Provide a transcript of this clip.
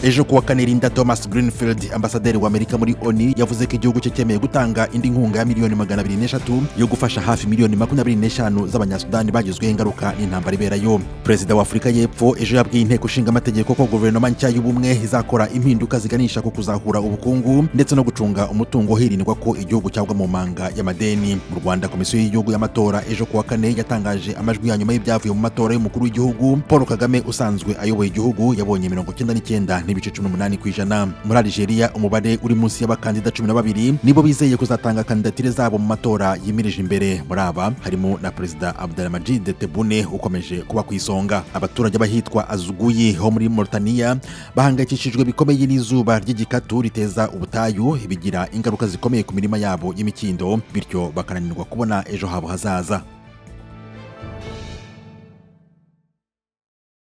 Ejo kuwa kane, Linda Thomas Greenfield, ambasaderi wa Amerika muri ONU, yavuze ko igihugu cye cyemeye gutanga indi nkunga ya miliyoni 203 yo gufasha hafi miliyoni 25 z'Abanyasudani bagizweho ingaruka n'intambara iberayo. Perezida wa Afurika y'Epfo ejo yabwiye Inteko Ishinga Amategeko ko guverinoma nshya y'ubumwe izakora impinduka ziganisha ku kuzahura ubukungu ndetse no gucunga umutungo, hirindwa ko igihugu cyagwa mu manga y'amadeni. Mu Rwanda, Komisiyo y'Igihugu y'Amatora ejo kuwa kane yatangaje amajwi ya nyuma y'ibyavuye mu matora y'umukuru w'igihugu. Paul Kagame usanzwe ayoboye igihugu yabonye 99.18%. Muri Algeria, umubare uri munsi y'abakandida 12 nibo bizeye kuzatanga kandidatire zabo mu matora yimirije imbere. Muri aba harimo na Perezida Abdelmadjid Tebboune ukomeje kuba ku isonga. Abaturage b'ahitwa Azuguyi ho muri Mauritania bahangayikishijwe bikomeye n'izuba ry'igikatu riteza ubutayu, bigira ingaruka zikomeye ku mirima yabo y'imikindo, bityo bakananirwa kubona ejo habo hazaza.